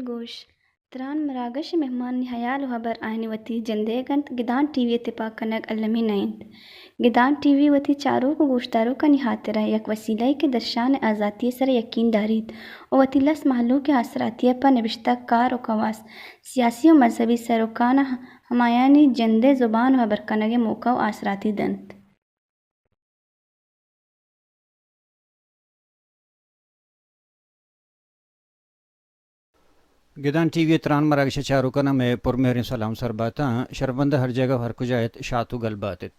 گوش، تران مراگش ءِ مہمانانی ہیال ءُ ہبر آیانی وتی جندئیگ اَنت، گدان ٹی وی ءِ تپاک کنگ المی نہ اِنت۔ گدان ٹی وی وتی چاروک ءُ گوشداروکانی ہاترا یک وسیلہ یے کہ درشان ءِ آزاتی ءِ سرا یکین داریت ءُ وتی لس مہلوک ءِ آسراتی ءَ پہ نبشتہ کار ءُ کواس، سیاسی ءُ مذہبی سروکاں ہمایانی جند ءِ زبان ءُ ہبر کنگ ءِ موقع ءُ آسراتی دنت۔ گدان ٹی وی ءِ تران مراگش ءِ چاروکاں مئے پرمہریں سلام سر باتاں۔ شرمندہ ہر جاگہ ءُ ہر کجا ات، شات ءُ گل بات ات۔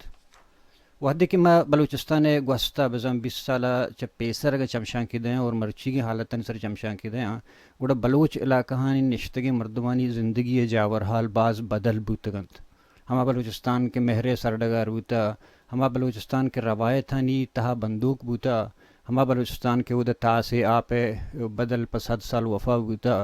وہدے کہ ما بلوچستان ءِ گوستہ بزاں بیست سال ءَ چہ پیسر اگاں چمشانکے دیاں اور مرچیگیں حالتانی سر چمشانکے دیاں، گڑا بلوچ علاقہانی نشتگیں مردمانی زندگی ءِ جاور حال باز بدل بوتگ اَنت۔ ہما بلوچستان کہ مہر ءِ سرڈگار بوتہ، ہما بلوچستان کہ روایتانی تہا بندوک بوتہ، ہما بلوچستان کہ اودا تاس ءِ آپ ءِ بدل پہ صد سال وفا بوتہ،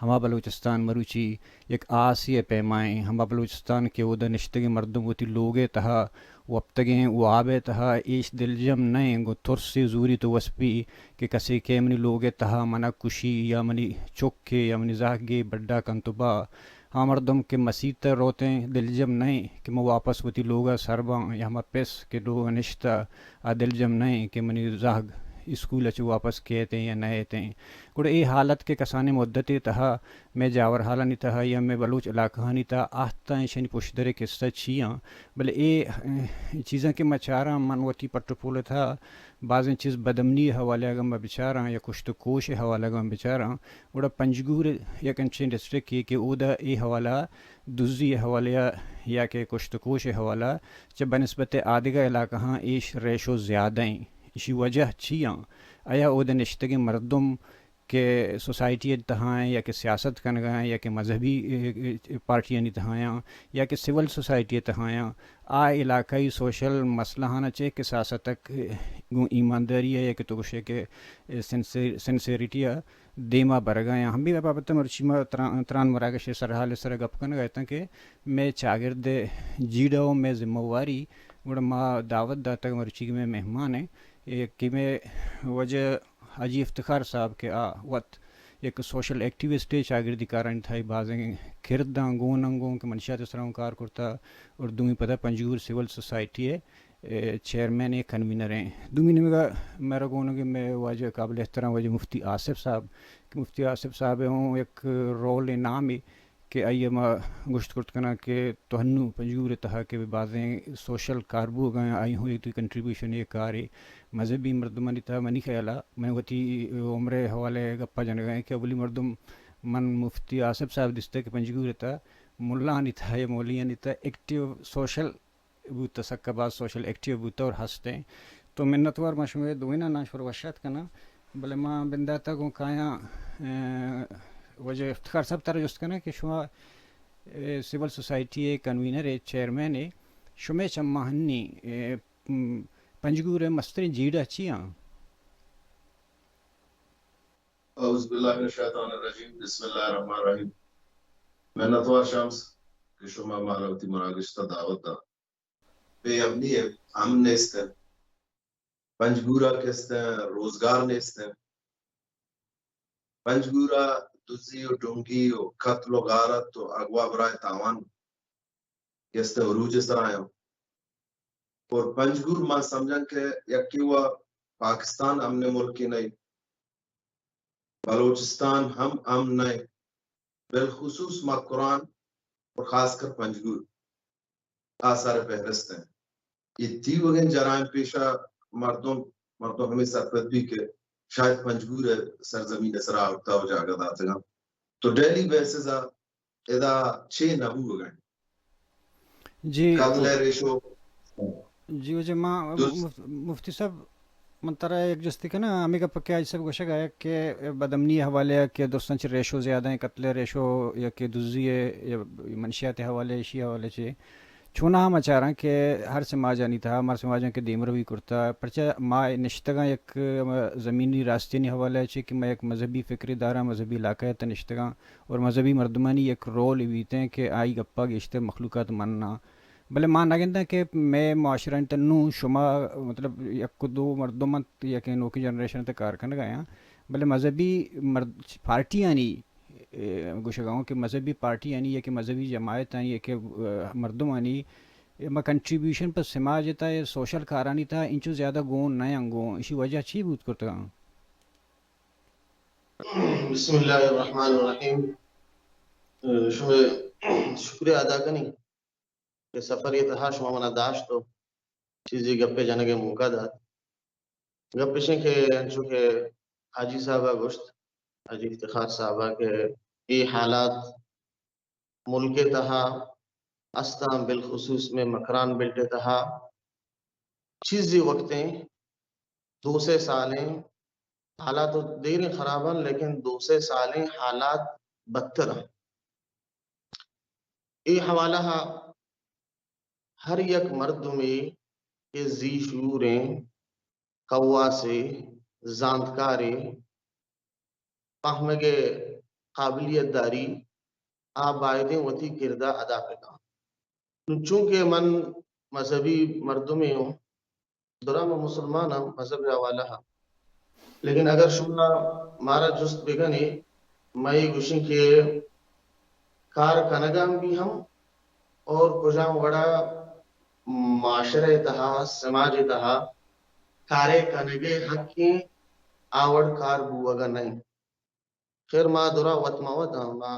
ہما بلوچستان مروچی یک آسے ءِ پیما ایں، ہما بلوچستان کہ اودا نشتگیں مردم وتی لوگ ءِ تہا وپتگیں واب ءِ تہا ایش دلجم نہ ایں، گوں ترس ءُ زوریت ءُ وسپی کہ کسے کئے منی لوگ ءِ تہا منا کشی یا منی چکے یا منی زہگے بڈا کنت ءُ با۔ آ مردم کہ مسیت ءَ روتیں، دلجم نہ ایں کہ من واپس وتی لوگ ءَ سر باں، یا ہما پس کہ لوگ ءَ نشتہ، آ دلجم نہ ایں کہ منی زہگ اسکول ءَ چہ واپس کیتیں یا نہ ایتیں۔ گڑا اے حالت کہ کسانیں مدتے تہا مئے جاور حالانی تہا یا مئے بلوچ علاقہانی تہا آہتاں، ایشانی پشدر ءِ قصہ چی آں؟ بلے اے، اے چیزاں کہ من چاراں، من وتی پٹ ءُ پول ءِ تہا بازیں چیز بدامنی ءِ حوالہ ءَ اگاں من بچاراں یا کشت ءُ کوش ءِ حوالہ ءَ اگاں من بچاراں، گڑا پنجگور یک انچیں ڈسٹرکٹے کہ اودا اے حوالہ ءَ، دزی ءِ حوالہ ءَ یا کہ کشت ءُ کوش ءِ حوالہ ءَ چہ بنسبت آدگہ علاقہاں ایش ریشو زیادہ ایں۔ ایشی وجہ چی آں؟ آیا اودا نشتگیں مردم کہ سوسائٹی ءِ تہا ایں یا کہ سیاست کنگا ایں یا کہ مذہبی، اے، اے، پارٹیانی تہا ایں یا کہ سول سوسائٹی ءِ تہا ایں، آ علاقائی سوشل مسئلہاں چہ کساس ءَ تک گوں ایمانداری ءَ یا کہ تو گوشے کہ سنسے-، سنسیریٹی ءَ دیما برگا ایں۔ ہمے بابت ءَ مرچی ما تران، تران مراگش ءِ سرحال ءِ سرا گپ کنگا اتاں کہ مئے چاگرد ءِ جیڑہ ءُ مئے ذمہ واری، گڑا ما دعوت داتگ مرچی کہ مئے مہمان ایں، اے کہ مئے واجہ حاجی افتخار صاحب کہ آ وت یک سوشل ایکٹیوسٹے، چاگردی کارانی تہا بازیں کرداں گون انگوں کہ منشیات ءِ سرا اوں کار کرتا اور دومی پدا پنجگور سول سوسائٹی ءِ، اے، چیئرمین ءُ کنوینر ایں۔ دومی نیمگا مئے را گون انگے مئے واجہ قابل احترام واجہ مفتی آصف صاحب کہ مفتی آصف صاحب ءِ اوں یک رول ءُ نامے کہ آئی ءَ ما گوشت کرت کناں کہ تو ہنو پنجگور ءِ تہا کہ بازیں سوشل کار بوگا ایں، آئی ہوں یک کنٹریبیوشن ءُ کارے مذہبی مردمانی تہا۔ منی خیال ءَ من وتی عمر ءِ حوالہ ءَ گپا جنگا ایں کہ اولی مردم من مفتی آصف صاحب دیستہ کہ پنجگور ءِ تہا ملانی تہا یا مولویانی تہا ایکٹیو سوشل بوتہ، سکا باز سوشل ایکٹیو بوتہ اور ہستیں۔ تو منتوار ما شمئے دوئیناں، ناں شمارا وش آتک کناں، بلے ما بنداتا گوں کایاں، اے، واجہ افتخار صاحب ترا جست کناں کہ شما، اے، سول سوسائٹی ءِ کنوینر ءُ چیئرمین ءُ، شمئے چماں ہنی، اے، م، پنجگور ءِ مستریں جیڑہ چی آں؟ اعوذ باللہ من الشیطان الرجیم، بسم اللہ الرحمن الرحیم۔ منتوار شمس کہ شما مارا وتی مراگشتا دعوت دا۔ بے امنی ءَ امن نیست انت۔ پنجگور ءَ کست انت، روزگار نیست انت۔ پنجگور ءَ دزی ءُ ڈنگی ءُ قتل ءُ غارت ءُ اغوا برائے تاوان گیست عروج ءِ سرا آیاں۔ اور پنجگور ما سمجھاں کہ یکے وا پاکستان امن ملکے نہ، بلوچستان ہم امن نہ، بالخصوص مکران اور خاص کر پنجگور آثار فہرست ہیں۔ یہ تیوگیں جرائم پیشہ مردم، مردم ہمیں سرپد بھی کہ شاید پنجگور سرزمین سرا اوتا و جاگہ داتگاں۔ تو ڈیلی بیسز ءَ ادا چے نہ بوگ ءَ انت؟ جی۔ قبل ءِ ریشو۔ جی، واجہ ما مف-، مفتی صاحب، من ترا یک جستی کناں، ہمے گپ کہ حاجی صاحب گوشگ ءَ کہ بدامنی ءِ حوالے ءَ کہ درستاں چہ ریشو زیادہ ایں، قتل ءِ ریشو یا کہ دزی ءِ یا منشیات ءِ حوالے، ایشی حوالے چہ چوناہا ما چاراں کہ ہر سماجانی تہا، ہر سماجاں کہ دیمروی کرتہ، پرچا ما نشتگاں یک زمینی راستیانی حوالے ءَ چہ کہ ما یک مذہبی فکرے داراں، مذہبی علاقہ ءِ تہ نشتگاں اور مذہبی مردمانی یک رولے بیتیں کہ آئی گپا گیشتر مخلوقات مناں۔ بلے ما نہ گنداں کہ مئے معاشرہ ءِ تہ نوں شما، مطلب، یک دو مردم انت یا کہ نوکیں جنریشن ءِ تہ کار کنگ ءَ آیاں، بلے مذہبی مرد-، پارٹیانی، اے، گوشگ ءَ آں کہ مذہبی پارٹیانی یا کہ مذہبی جماعتانی یا کہ، اے، مردمانی، اے، ما کنٹریبیوشن پہ سماج ءِ تہ یا سوشل کارانی تہ انچو زیادہ گون نہ آں گون، ایشی وجہ چی بوت کرتگ آں؟ بسم اللہ الرحمن الرحیم۔ اے، شمئے شکریہ ادا کنیں کہ سفر ءِ تہا شما منا داشت و چیزے گپے جنگ ءِ موقع دات۔ گپ اش انت کہ انچو کہ حاجی صاحب ءَ گوشت، حاجی افتخار صاحب ءَ، کہ اے حالات ملک ءِ تہا استاں، بالخصوص مئے مکران بیلٹ ءِ تہا چیزے وقتیں دو سے سالیں حالات تو دیریں خراب انت، لیکن دو سے سالیں حالات بدتر انت۔ اے حوالہ ءَ ہر یک مردمے کہ ذی شعوریں، کواسے، زانتکارے، پہمگ ءِ قابلیت داری، آ بایدیں وتی کرد ءَ ادا بہ کن۔ نوں چونکہ من مذہبی مردمے اوں، درا من مسلمان آں مذہب ءِ حوالہ ءَ، لیکن اگر شما مارا جست بہ کن ئے، ما اے گوشیں کہ کار کنگ ءَ ہم بی ہم اور کجام وڑا معاشرہ ءِ تہا، سماج ءِ تہا کارے کنگ ءِ حق ایں، آ وڑ کار بوگ ءَ نہ انت۔ خیر، ما درا وت ما وت آں، ما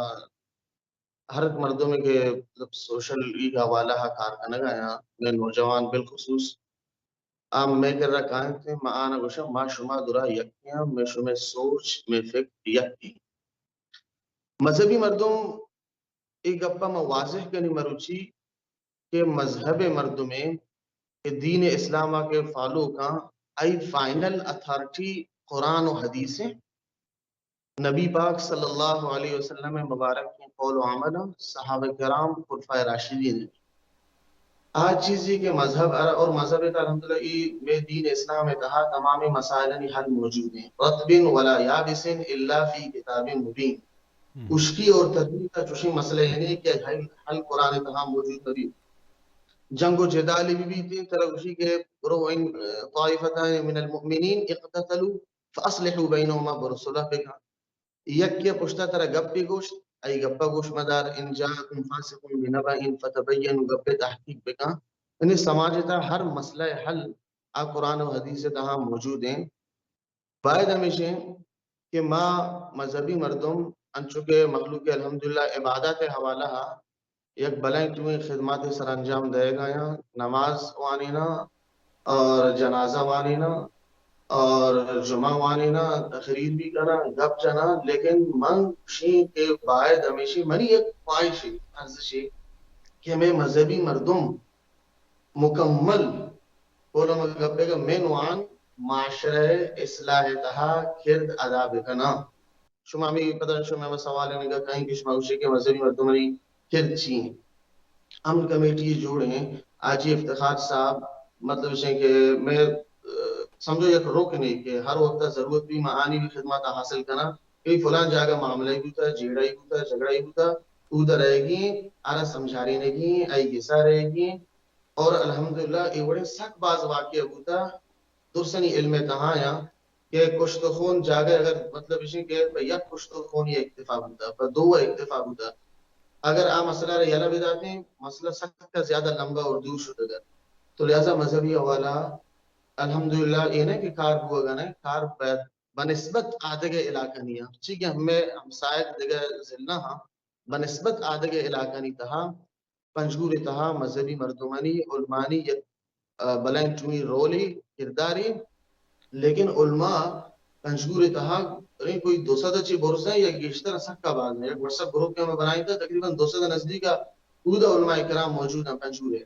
ہر مردمے کہ مطلب سوشل ای حوالہ ءَ کار کنگ ءَ آیاں، مئے نوجوان بالخصوص آ مئے کرا کاینت، ما آناں گوشاں، ما شما درا یکے آں، مئے شمئے سوچ، مئے فکر یکے۔ مذہبی مردم اے گپ ءَ ما واضح کنیں مروچی کہ مذہب ءِ مردمے کہ دین اسلام ءَ کہ فالو کاں، آئی فائنل اتھارٹی قرآن و حدیث ایں۔ نبی پاک صلی اللہ علیہ وسلم ءِ مبارکیں قول و عمل، صحابہ کرام، خلفائے راشدین۔ آ چیزے کہ مذہب ار-، اور مذہب ءِ تہا الحمدللہ اے مئے دین اسلام ءِ تہا تمامیں مسائلانی حل موجود ایں۔ رطب ولا یابس الا فی کتاب مبین۔ ہشکی اور تری ءِ تہا چوشیں مسئلہ یے نہ ایں کہ حل، حل قرآن ءِ تہا موجود نہ بی۔ جنگ و جدال بہ بیت، ترا گوشی کہ برو ان طائفتان من المؤمنین اقتتلوا فاصلحوا بینہما، برو صلح بکن۔ یکے پشتا ترا گپے گوشت، آئی گپا گوش مدار، ان جاءکم فاسق بنبأ فتبینوا، گپے تحقیق بکن۔ یعنی سماج ءِ تہا ہر مسئلہ ءِ حل آ قرآن و حدیث ءِ تہا موجود ایں۔ باید ہمیش ایں کہ ما مذہبی مردم انچو کہ مخلوق الحمدللہ عبادات ءِ حوالہ ءَ یک بلائیں ٹوئیں خدماتے سرانجام دئیگ ءَ آں، نماز وانیناں اور جنازہ وانیناں اور جمعہ وانیناں، تقریر بھی کناں، گپ جناں، لیکن من گوشیں کہ باید ہمیشی منی یک خواہشے، ارزشے کہ مئے مذہبی مردم مکمل کولم گپے کہ من وان معاشرہ اصلاح تہا کرد ادا بکناں۔ شما ہمے پدا شما ہمے سوال انگا کئیں کہ شما گوشے کہ مذہبی مردمانی کرد چی ایں؟ امن کمیٹی جوڑ ایں، حاجی افتخار صاحب، مطلب اش ایں کہ مئے، اه، سمجھو یک رکنے کہ ہر وقت ضرورت بی ما آنی بھی خدمات حاصل کناں کہ فلان جاگہ معاملہ ہی بوتا، جیڑہ ہی بوتا، جھگڑا ہی بوتا، اودا رہگی، آرا سمجھارینگی، آئی گسا رہگی، اور الحمدللہ اے وڑیں سک باز واقعہ بوتا، درسنی علم ءِ تہا یاں کہ کشت و خون جاگہ اگر مطلب اش کہ پہ یک کشت و خون ءَ اکتفا بوتا، پہ دو ءَ اکتفا بوتا، اگر آ مسئلہ را یلہ بداتیں، مسئلہ سک زیادہ لمبا اور دور شتگا۔ تو لہذا مذہبی حوالہ الحمدللہ اے نہ کہ کار بوگا نہ، کار بہ، بہ نسبت آدگہ علاقہ نیا، چی کہ ہمیں ہمسائگ دگہ ضلع ہاں، بہ نسبت آدگہ علاقانی تہا پنجگور ءِ تہا مذہبی مردمانی، علمانی یک، ءَ، بلائیں ٹوئیں رولے، کردارے، لیکن علماء پنجگور ءِ تہا ریں کوئی دو سد ءَ چہ برز ایں یا گیشتر ایں، سکا باز ایں۔ یک واٹس ایپ گروپ کہ ہمیں بنائینتا، تقریباً دو سد ءَ نزدیک ءَ اود ءَ علماء کرام موجود اَنت پنجگور ءَ۔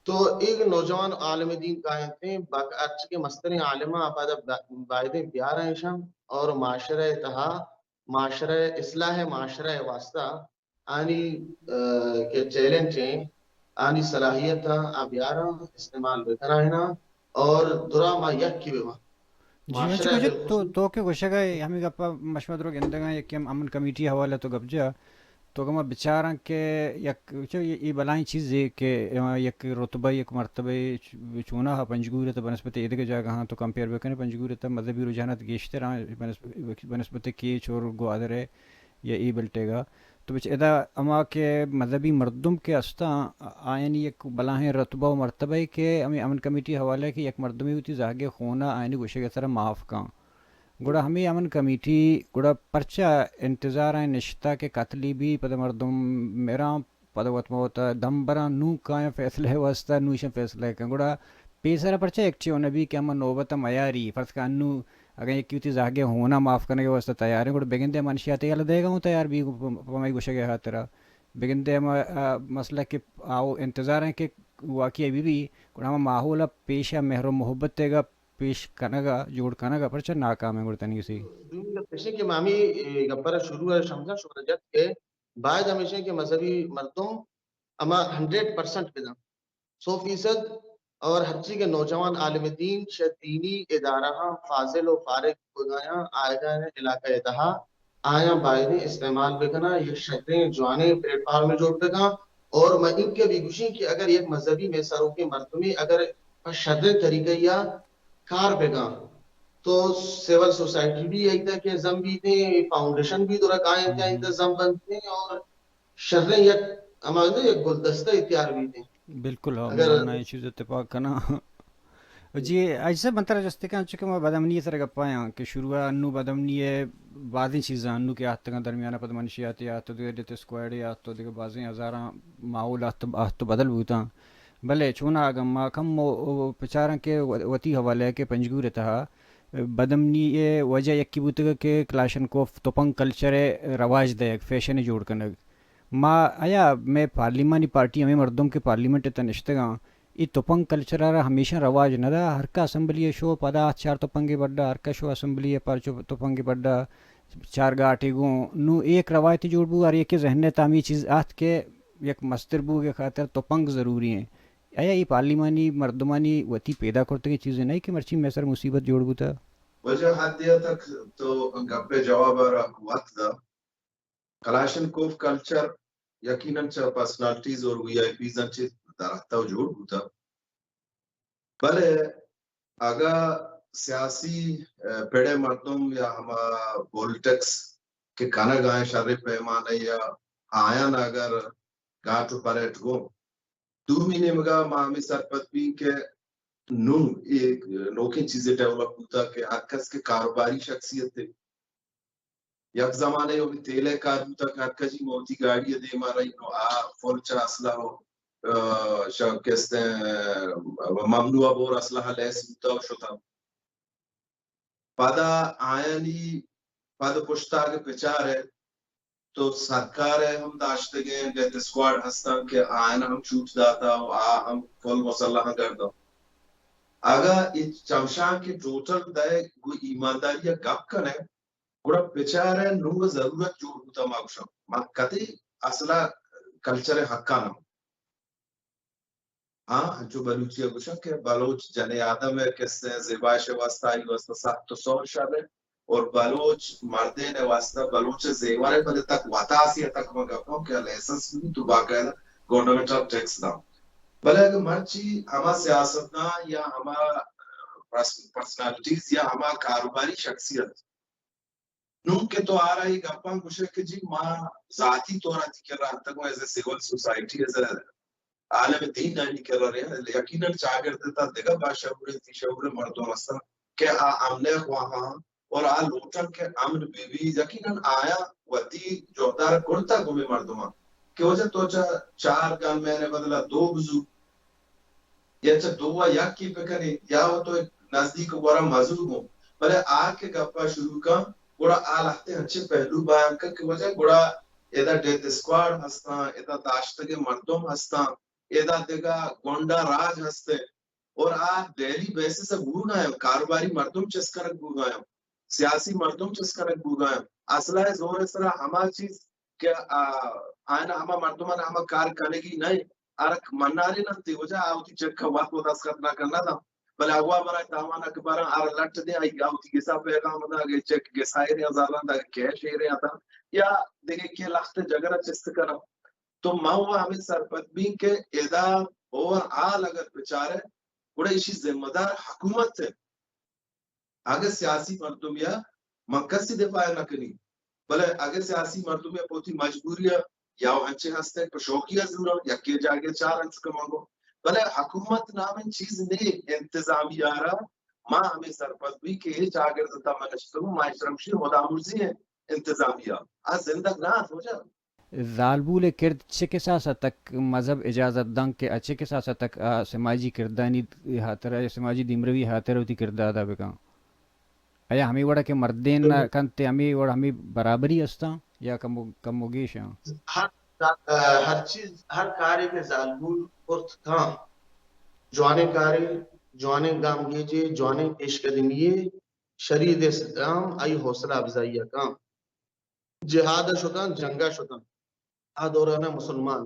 تو ایک نوجوان عالم دین کاینت، باقی ہرچی کہ مستریں عالماں پدا با-، بایدیں بیاریں ایشاں اور معاشرہ ءِ تہا، معاشرہ، اصلاح معاشرہ ءِ واسطہ آنی، آ، کہ ٹیلنٹ ہیں، آنی صلاحیت آ بیاراں، استعمال بکنائیناں اور درا ما یکی بباں۔ جی، انچو معاشرہ کہ جت تو، بالخصوص تو کہ گوشگ ءَ ہمے گپ ءَ مشمدرو گندگاں، یکے ہم امن کمیٹی حوالہ تو گپ جا، تو اگاں ما بچاراں کہ یک، چو اے، اے بلاہیں چیزے کہ یک رتبہ، یک مرتبہ چ-، چوناہا پنجگور ءَ تہ بنسبت ایدگہ جاگہاں تو کمپیئر بکنے، پنجگور ءَ تہ مذہبی رجحانات گیشتر آں بنسبت، بنسبت کیچ اور گوادر ءَ یا اے بیلٹ ءَ گا۔ تو بچ ادا ہما کہ مذہبی مردم کہ استاں، آیانی یک بلاہیں رتبہ و مرتبہ ءَ کہ ہمے امن کمیٹی حوالہ ءَ کہ یک مردمے وتی زہگ ءِ خون ءَ آیانی گوشگ ءِ سرا معاف کن۔ گڑا ہمے امن کمیٹی گڑا پرچا انتظار ءَ نشتہ کہ قتلے بی، پدا مردم مراں، پدا وت ما وتا دم براں، نوں کایاں فیصلہ ءِ واسطہ، نوں ایشاں فیصلہ کن۔ گڑا پیسرا پرچا ایکٹیو نہ بی کہ ہما نوبت ءَ میاری؟ فرض کن انوں اگاں یکے وتی زہگ ءِ ہون ءَ معاف کنگ ءِ واسطہ تیار ایں، گڑا بگندے منشیات یلہ دئیگ ءَ اوں تیار بی پہ مئے گوشگ ءِ ہاترا۔ بگندے ہما، آ، مسئلہ کہ آؤ انتظار ایں کہ واقعی بی بی، گڑا ہما ماحول ءَ پیش ءَ مہر و محبت ءِ گپ پیش کنگ ءَ، جوڑ کنگ ءَ پرچا ناکام ایں گڑا تنیگتی؟ دومی گپ ایش ایں کہ ما ہمے، اے، گپ ءَ را شروع ءَ شمزا شمارا جت کہ باید ہمیش ایں کہ مذہبی مردم ہما ہنڈریڈ پرسنٹ بداں، سو فیصد، اور ہرچی کہ نوجوان عالم دین شہ دینی ادارہاں فاضل و فارغ بوگایاں، آیگاں علاقہ ءِ تہا آیاں بایدیں استعمال بکناں، یک شریں جوانیں پلیٹ فارم جوڑ بکاں۔ اور من اینکہ بھی گوشیں کہ اگر یک مذہبی مئے سروکیں مردمے اگر پہ شریں طریقہ یا کار بکاں تو سول سوسائٹی بھی ایتا کہ زم بیتیں، فاؤنڈیشن بھی درا کائیں کہ ایتا زم بنتیں اور شریں یک ہما یک گلدستہ تیار بیتیں۔ بالکل، ہاں، اگر من آئی چیز اتفاق کناں۔ جی، حاجی صاحب، من ترا جستے کناں، چونکہ ما بدامنی ءِ سر ءَ گپ ءَ آں کہ شروع ءَ انوں بدامنی ءِ بازیں چیزاں انوں کہ آتکاں درمیان ءَ، پد منشیات آت، دگہ ڈیتھ اسکواڈ آت، دگہ بازیں ہزاراں ماحول آت، آت بدل بوتاں۔ بلے چوناہا اگاں ما کم و-، و-، بچاراں کہ و-، وتی حوالہ ءَ کہ پنجگور ءِ تہا بدامنی ءِ وجہ یکے بوتگ کہ کلاشنکوف تپنگ کلچر ءِ رواج دئیگ، فیشن ءِ جوڑ کنگ۔ ما آیا مئے پارلیمانی پارٹی، ہمے مردم کہ پارلیمنٹ ءِ تہ نشتگاں، اے تپنگ کلچر ءَ را ہمیشاں رواج نہ دا۔ ہرکا اسمبلی ءَ شو پدا آت چار تپنگے بڈا، ہرکا شو اسمبلی ءَ پرچو تپنگے بڈا، چار گاٹے گوں۔ نوں اے یک روایتے جوڑ بو، ہر یکے ذہن ءِ تہ ہمے چیز آت کہ یک مستر بوگ ءِ خاطر تپنگ ضروری ایں۔ آیا اے پارلیمانی مردمانی وتی پیدا کرتگیں چیزے نہ کہ مرچی مئے سر مصیبت جوڑ بوتا؟ واجہ، حدے تک تو گپ ءِ جواب ءَ را وت دا۔ کلاشنکوف کلچر یقیناً چہ پرسنالٹیز اور وی آئی پیز چہ دراتک ءُ جوڑ بوتگ، بلے اگاں سیاسی، ءَ، پڑ ءِ مردم یا ہما پولیٹکس کہ کنگ ءَ ایں شریں پیمانہ یا آیان اگر گاٹ ءُ پریٹ گوں، دومی نیمگ ءَ ما ہمے سرپد بیں کہ نوں اے نوکیں چیزے ڈیولپ بوتگ کہ ہر کس کہ کاروباری شخصیتے، یک زمانے ءَ تیل ءِ کار بوتگ کہ ہر کجی ما وتی گاڑی ءِ دیما رہی، نوں آ فل چہ اسلحہ ءُ، ءَ، شہ کستیں ممنوعہ بور اسلحہ لیس بوتگ ءُ شتگ۔ پدا آیانی پد پشتا کہ بچارئے تو سرکار ءَ ہم داشتگیں ڈیتھ اسکواڈ ہستاں کہ آیان ہم چھوٹ داتا ءُ آ ہم فل مسلحاں گرداں۔ اگاں اے چمشانکے ٹوٹل دئے گوں ایمانداری ءَ گپ کنئے، گڑا بچارئے نوں ضرورت جوڑ بوتا، ما گوشاں، ما کدی اصلا کلچر ءِ حقا نہ۔ ہاں، انچو بلوچی ءَ گوشاں کہ بلوچ جنیں آدم ءِ کسے زیبائش ءِ واستہ، آئی واستہ سخت ءُ سور شر ءِ، اور بلوچ مردین ءِ واستہ بلوچ ءِ زیور ءِ، بلے تک وتاسی ءَ تک من گپاں کہ لائسنس بی تو باقاعدہ گورنمنٹ ءَ ٹیکس داں۔ بلے اگہ مرچی ہما سیاستدان یا ہما پرس-، پرسنالٹیز یا ہما کاروباری شخصیت نوں کہ تو آرا اے گپاں گوشئے کہ جی ما ذاتی طور ءَ تئی کرا اتکگوں، as a civil society, as a عالم دین آنی کرا رہے، یقیناً چاگرد ءِ تہا دگہ باشعور ءُ تیشعور ءِ مردم ہستاں کہ آ امن ءِ خواہاں اور آ لوٹاں کہ امن بہ بی۔ یقیناً آیاں وتی جہدار کرتگ گوں مردماں کہ واجہ تو چہ چار گن مین ءِ بدلا دو بزو، یا چہ دو ءَ یکے بکنی، یا وَ تو نزدیک ءُ گورا مزور بو۔ بلے آ کہ گپ ءَ شروع کن، گڑا آ لہتے انچیں پہلو بیان کن کہ واجہ گڑا ادا ڈیتھ اسکواڈ ہستاں، ادا داشتگیں مردم ہستاں، ادا دگہ گونڈا راج ہستے، اور آ ڈیلی بیسس ء بوگا ایں، کاروباری مردم چست کنگ بوگا ایں، سیاسی مردم چست کنگ بوگا ایں۔ اسلحہ ء زور ء سرا ہما چیز کہ، آ، آیاں ہما مردمان ہما کار کنگی نہ انت، آرک منارین انت، وجہ آ وتی چک ء وت و دست خط نہ کنت، بلے اگوا برائے تاوان اکبراں آر لٹ دیں، آئی آ وتی گسا پیغام داں، اگے چک گسا ایرے آ زراں داں، اگے کیش ایرے آ داں، یا دگہ کے لخت جگر ء چست کناں۔ تو من و ہمے سرپد بیں کہ ادا اوور آل اگر بچارے، گڑا ایشی ذمہ دار حکومت ہے۔ اگہ سیاسی مردم یا من کسی دفاع نہ کنی، بلے اگہ سیاسی مردم یا پہ وتی مجبوری ء یا انچیں ہستے پہ شوقی ء زوراں، یکے جاگے چار انچو کہ من گوں، بلے حکومت نامیں چیز نے انتظامیہ را۔ ما ہمیں سرپد بی کہ اے چاگرد تا من نشتگوں، ما اشرمشی خدا مرزی ہیں انتظامیہ آ زندگ نہ انت وجہ۔ زالبول ء کرد چہ کساس ء تک مذہب اجازت دنت کہ آ چہ کساس ء تک آ سماجی کردانی ہاترا یا سماجی دیمروی ہاترا وتی کرد ء ادا بکن؟ آیا ہمے وڑ ء کہ مردین ء کنت ء ہمے وڑ ہمے برابری استاں یا کم و، کم و گیش آں؟ ہر، ہر چیز، ہر کارے کہ زالبول کرت کاں، جوانیں کارے، جوانیں گامگیجے، جوانیں پیش قدمی، شریعت اسلام آئی حوصلہ افزائی ء کاں۔ جہاد ء شتاں، جنگ ء شتاں، آ دوران ء مسلمان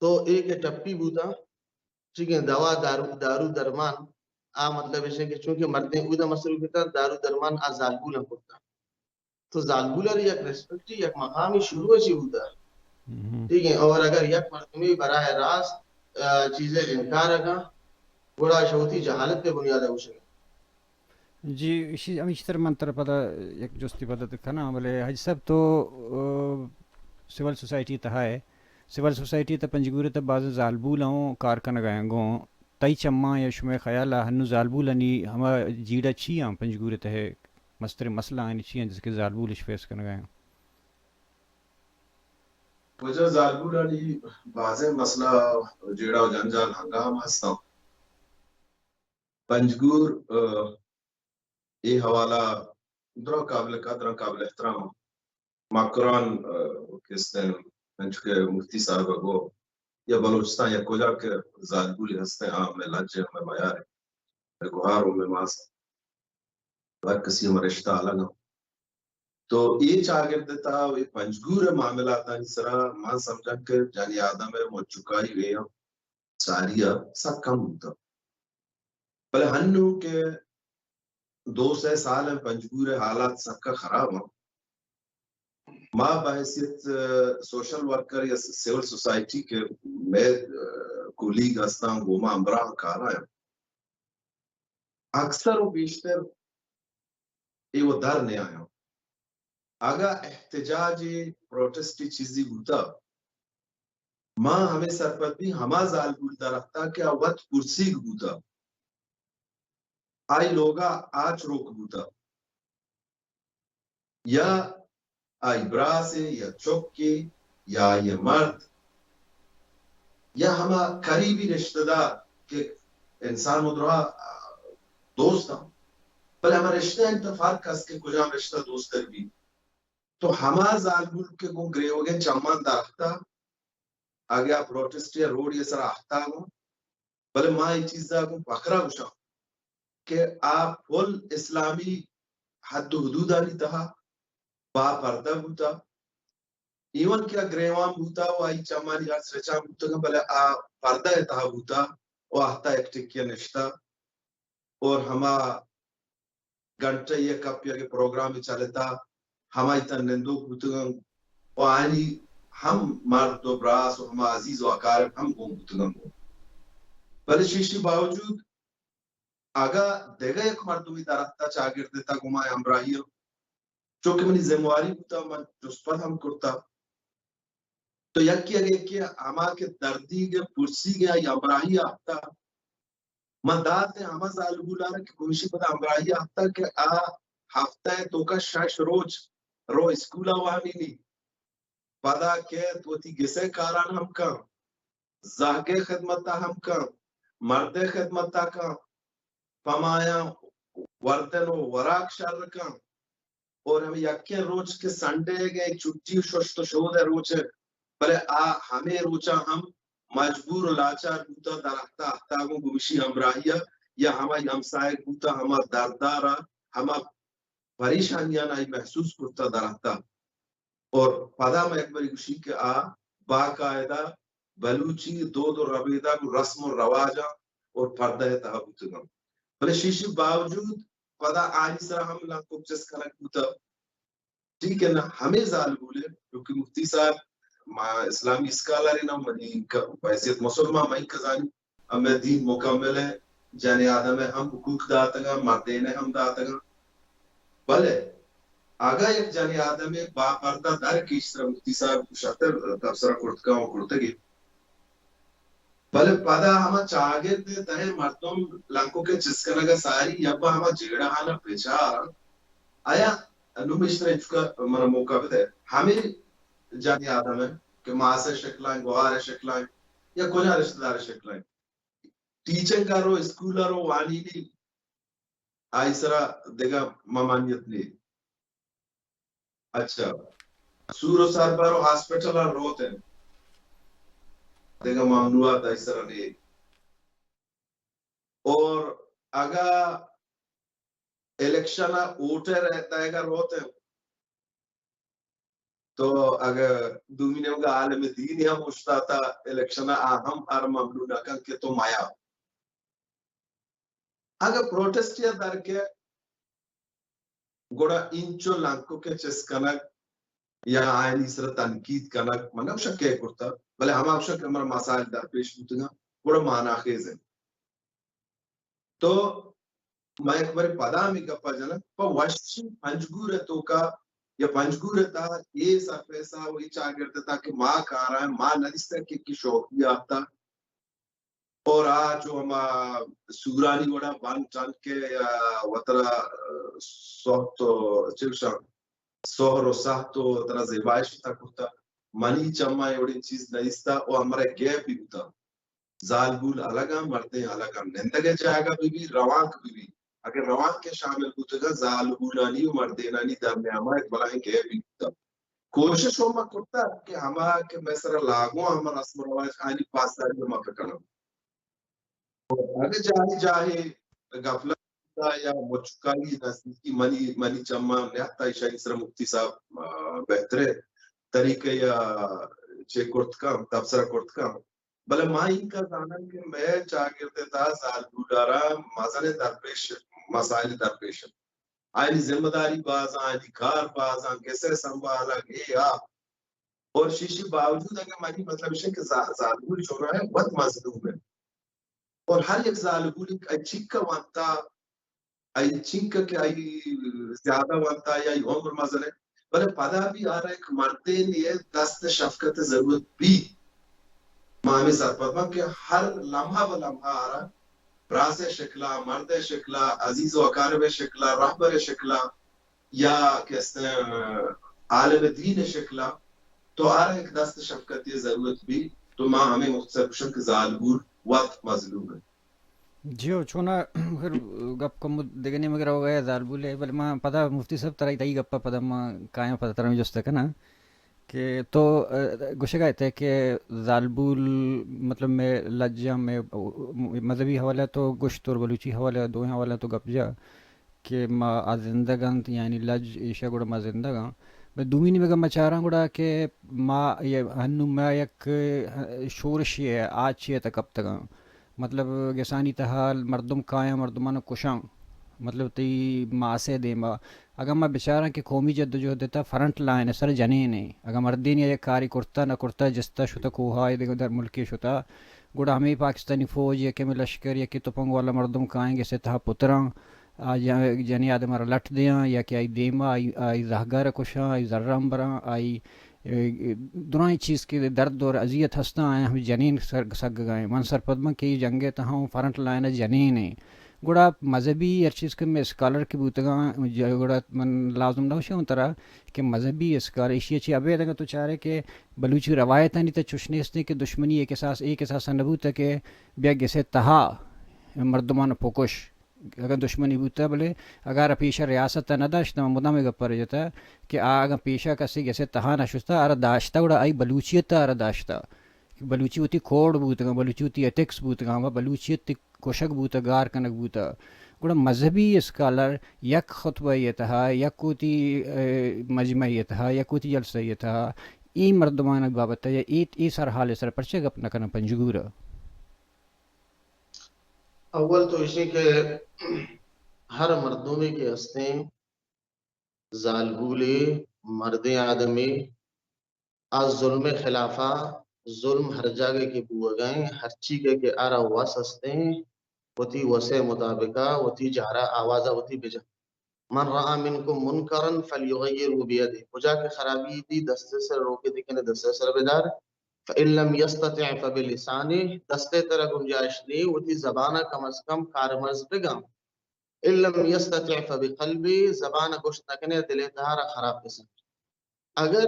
تو اے کہ ٹپی بوتاں، چیکیں دوا، دارو، دارو درمان، آ مطلب ایش کہ چونکہ مردیں اودا مصروف اتاں، دارو درمان آ زالبولاں کرتاں۔ تو زالبول ء یک ریسپیکٹ، یک مقامی شروع چی بوتا۔ ٹھیک ہے، اور اگر یک مردمی براہ راست، آ، چیزے انکار کاں، گڑا شوتی جہالت پہ بنیاد ء گوشگ۔ جی، ایشی، ہمیشتر من تر پدا یک جستی پدا کناں، بلے حاجی صاحب تو، آ، سول سوسائٹی تہا ہے، سول سوسائٹی تہ پنجگور تہ بازیں زالبول ہوں کار کنگ ء گوں، تئی چماں یا شمئے خیال ء ہنوں زالبولانی ہما جیڑہ چی آں پنجگور تہ مستریں مسئلہ آنی چی آں جس کہ زالبول اش فیس کنگ ء آں؟ وجہ زالبولانی بازیں مسئلہ، جیڑہ و جنجال ہنگام ہستاں۔ پنجگور، آ، اے حوالہ درا قابل قدر، قابل احترام۔ مکران، آ، کستیں، انچو کہ مفتی صاحب گو، یا بلوچستان یا کجا کہ زالبول ہستیں، آ، ہمیں لج، ہمیں میار، ہمیں گوہار و ہمیں ماس، ہر کسی ہمیں رشتہ الگ ہم۔ تو اے چاگرد تا و اے پنجگور معاملاتانی سرا من سمجھاں کہ جنی آدم ہے مچکائی وے ہم ساری ء سک کم بوتگ۔ بلے ہنوں کہ دو سئے سال ء پنجگور ء حالات سکا خراب انت۔ ما بحیثیت، ء، سوشل ورکر یا سول سوسائٹی کہ مئے، ء، کولیگ ہستاں، گوما ہمراہ کارا اکثر و بیشتر اے و در نیایاں۔ اگاں احتجاج، پروٹسٹ چیزی بوتا، ما ہمے سرپد بی ہما زالبول درختا کہ آ وت پرسیگ بوتا، آئی لوگا آچ روک بوتا، یا آئی براسے یا چکے یا آئی مرد یا ہما قریبی رشتہ دار کہ انسان و درا دوست ہم، بلے ہما رشتہ انت فرق است کہ کجام رشتہ دوست تر بی۔ تو ہما زالبول کہ گوں گریوگیں چمان درختا، اگہ آ پروٹسٹ یا روڈ یا سرا اختا گوں، بلے ما اے چیزا گوں فخرا گوشاں کہ آ پل اسلامی حد و حدودانی تہا با پردہ بوتا۔ ایون کہ آ گریوان بوتا و آئی چمانی ہر سرچان بوتگاں، بلے آ پردہ ء تہا بوتا و آہتا یک ٹکی ء نشتا اور ہما گھنٹہ یک کپ یک پروگرام چلتا، ہمائی تن نندوک بوتگاں و آنی ہم مرد و براس و ہما عزیز و اقارب ہم گون بوتگاں گون۔ بلے شیشی باوجود اگا دگہ یک مردمی درختا چاگرد تا گما ہمراہی ہم، چونکہ منی ذمہ واری بوتا، من جست پد ہم کرتا۔ تو یکی اگہ یکی ہما کہ دردیگ ء پرسیگ ء آئی ہمراہی آپتا، من دات ء ہما زالبولارا کہ گوشی پدا ہمراہی آپتا کہ آ ہفتہ ء توکا شش روچ رو اسکول ء وانینی، پدا کیت وتی گسئے کاران ہم کن، زہگئے خدمتا ہم کن، مردئے خدمتا کن، پمایاں وردن و وراک شر کن۔ اور ہمے یکیں روچ کہ سنڈے ءِ چھٹی و ششت و شود ءِ روچ ءَ، بلے آ ہمے روچاں ہم مجبور و لاچار بوتا، درہتا ہتا گوں گوشی ہمراہی ءَ، یا ہمائی ہمساہگ بوتا، ہما دردارا، ہما پریشانیاں آئی محسوس کرتا درہتا۔ اور پدا ما یک بری گوشی کہ آ باقاعدہ بلوچی دود و ربیدگ و رسم و رواجاں اور پردہ ءِ تہا بوتگاں۔ بلے شیشی باوجود پدا آئی سرا ہم لنکک چست کنگ بوتا۔ ٹھیک ہے نا، ہمے زالبول ءَ، کیونکہ مفتی صاحب ما اسلامی اسکالر نا، منی ک-، بحیثیت مسلمان منی کزانی، ہمے دین مکمل ہے، جن آدم ءَ ہم حقوق داتگاں، مردین ءَ ہم داتگاں۔ بلے اگاں یک جن آدم ءَ با پردہ در کیش سر مفتی صاحب شرتر تبصرہ کرتگاں و کرتگی۔ بلے پدا ہما چاگرد ءِ تہ ءَ مردم لنکک ءِ چست کنگ ءَ ساری یا با ہما جیڑہانا بچار، آیا نوں مشتر انچکا منا موقع بدے، ہمے جن آدم ءَ کہ ماس ءِ شکلائیں، گوہار ءِ شکلائیں یا کجا رشتہ دار ءِ شکلائیں، ٹیچنگ ءَ رو، اسکول ءَ رو، وانینی، آئی سرا دگہ ممانعت نے۔ اچھا، سور و سربر و ہاسپٹل ءَ روت انت، دگہ ممنوعات آئی سرا نے۔ اور اگا الیکشن ءَ ووٹر ءِ تہگا روت انت، تو اگہ دومی نیمگا عالم دین ہم اوشتاتا الیکشن ءَ، آ ہم ہر ممنوع نہ کنت کہ تو میا۔ اگہ پروٹسٹ یا در کے، گڑا انچو لنکک ءِ چست کنگ یا آیانی سر تنقید کنگ، من نہ گوشاں کئے کرتا، بلے ہما گوشاں کہ ہمارا مسائل درپیش بوتگاں، گڑا مانا خیز انت۔ تو من یک برے پدا ہمے گپا جناں، پہ وشی پنجگور ءِ توکا یا پنجگور ءِ تہا اے سرفیسا و اے چاگرد ءِ تہا کہ ما کاراں، ما ندیستگ کہ کہ شوقی آتا اور آ چو ہما سورانی وڑا بند ٹنک ءَ یا وترا سہت و چوشاں سہر و سہت و ترا زیبائش تا کرتا۔ منی چماں اے وڑیں چیز ندیستا و ہمرا گیپ بی بوتا۔ زالبول الگاں، مردین الگاں، نندگ ءِ جاگہ بہ بی، روانک بہ بی۔ اگہ روانک ءَ شامل بوتگاں، زالبولانی و مردینانی درمیاما یک بلاہیں گیپے بوتگ۔ کوشش ہم ما کرتگ کہ ہما کہ مئے سرا لاگو ہما رسم و رواج آنی پاسداری ما بکناں۔ اگہ جاہے جاہے غفلت یا مچکائی نزدیکی منی، منی چماں نیاتا، ایشانی سرا مفتی صاحب، آ، بہتریں طریقہ یا چے کرت کن، تبصرہ کرت کن۔ بلے ما اینکا زاناں کہ مئے چاگرد ءِ تہا زالبولارا مزنیں درپیش، مسائل درپیش انت۔ آیانی ذمہ داری بازاں، آیانی کار بازاں، گس ءِ سنبھالگ، اے آ۔ اور شیشی باوجود اگہ منی مطلب ایش کہ زا-، زالبول چوناہا وت مظلوم انت۔ اور ہر یک زالبول آئی چنکا وانتا، آئی چنکا کہ آئی زیادہ وانتا یا آئی عمر مزن انت، بلے پدا بھی آرا یک مردینے ءِ دست شفقت ءِ ضرورت بیت۔ ما ہمے سرپد باں کہ ہر لمحہ بہ لمحہ آرا براس ءِ شکلا، مرد ءِ شکلا، عزیز و اقارب ءِ شکلا، رہبر ءِ شکلا، یا کہ استیں عالم دین ءِ شکلا، تو آرا یک دست شفقتی ءِ ضرورت بی، تو ما ہمے مختصر گوشاں کہ زالبول وت مظلوم انت۔ جی ہو، چونا خیر گپ کمو دگہ نیمگ ءَ روگ ءَ زالبول ءِ، بلے ما پدا مفتی صاحب ترا تئی گپ ءَ پدا ما کایاں پدا ترا ہمے جست ءَ کناں کہ تو، ءَ، گوشگ ءَ اتئے کہ زالبول مطلب مئے لج ءَ مئے مذہبی حوالہ ءَ تو گوشت اور بلوچی حوالہ ءَ دوئیں حوالہ ءَ تو گپ جا کہ ما آ زندگ انت، یعنی لج ایشا گڑا ما زندگ آں۔ بلے دومی نیمگ ءَ ما چاراں گڑا کہ ما یہ ہنو ما یک شورشے ءَ آچے ءِ تہ کپتگاں۔ مطلب گسانی تہا مردم کایاں، مردمان کشاں۔ مطلب تئی ماسے دیما۔ اگاں ما بچاراں کہ قومی جدوجہد ءِ تہا فرنٹ لائن ءِ سر جنین ایں۔ اگاں مردین یک کاری کرتا نہ کرتا، جستا شتا کوہا ءَ دگہ در ملکے شتا، گڑا ہمے پاکستانی فوج یا کہ ہمے لشکر یا کہ تپنگ والا مردم کائیں گسے تہا پتراں۔ آ جن-، جنی آدم ءَ را لٹ دیاں یا کہ آئی دیما آئی، آئی زہگار ءَ کشاں، آئی زراں براں، آئی، اے، درائیں چیز کہ درد اور اذیت ہستاں، آیاں ہمے جنین سر-، سگگا ایں۔ من سرپد باں کہ اے جنگ ءِ تہا اوں فرنٹ لائن ءِ جنین ایں۔ گڑا مذہبی ہر چیز کہ مئے اسکالر کہ بوتگاں، ج-، گڑا من لازم نہ گوشاں ترا کہ مذہبی اسکالر ایشی ءَ چی ابید اگاں تو چارے کہ بلوچی روایتانی تہ چش نیستیں کہ دشمنی یک اساس، یک اساس نہ بوتہ کہ بیا گسے تہا مردمان پکش۔ اگاں دشمنی بوتہ، بلے اگاں آرا پیشہ ریاست ء نہ داشتہ، من مدام اے گپ ء جتہ کہ آ اگاں پیشہ کسے گسے تہا نہ شستہ، آرا داشتہ، گڑا آئی بلوچیت ء آرا داشتہ۔ بلوچی وتی کوڈ بوتگاں، بلوچی وتی ایتھکس بوتگاں، و بلوچیت کشگ بوتہ، گار کنگ بوتہ۔ گڑا مذہبی اسکالر یک خطبہ ء تہا، یک وتی، اے، مجمع ء تہا، یک وتی جلسہ ء تہا، اے مردمان بابت ء یا اے، اے سرحال ء سر پرچہ گپ نہ کناں پنجگور ء؟ اول تو ایشیں کہ ہر مردمے کہ ہستیں، زالبولے، مردیں آدمے، آ ظلم ء خلافا، ظلم ہر جاگہ کہ بوگا ایں، ہرچی کہ، کہ آرا وس ہستیں، وتی وس ء مطابقا، وتی جارا آوازا وتی بجن۔ من رأى منكم منكرا فليغيره بيده۔ کجا کہ خرابی دی، دست ء سر روکے دی کنے، دست ء سر بدار۔ فإن لم يستطع فبلسانه، دست ء ترا گنجائش نے، وتی زبان ء کم از کم کارمرز بگاں۔ إن لم يستطع فبقلبه، زبان ء گوشت نہ کنے، دل ء تہا را خراب بسن۔ اگر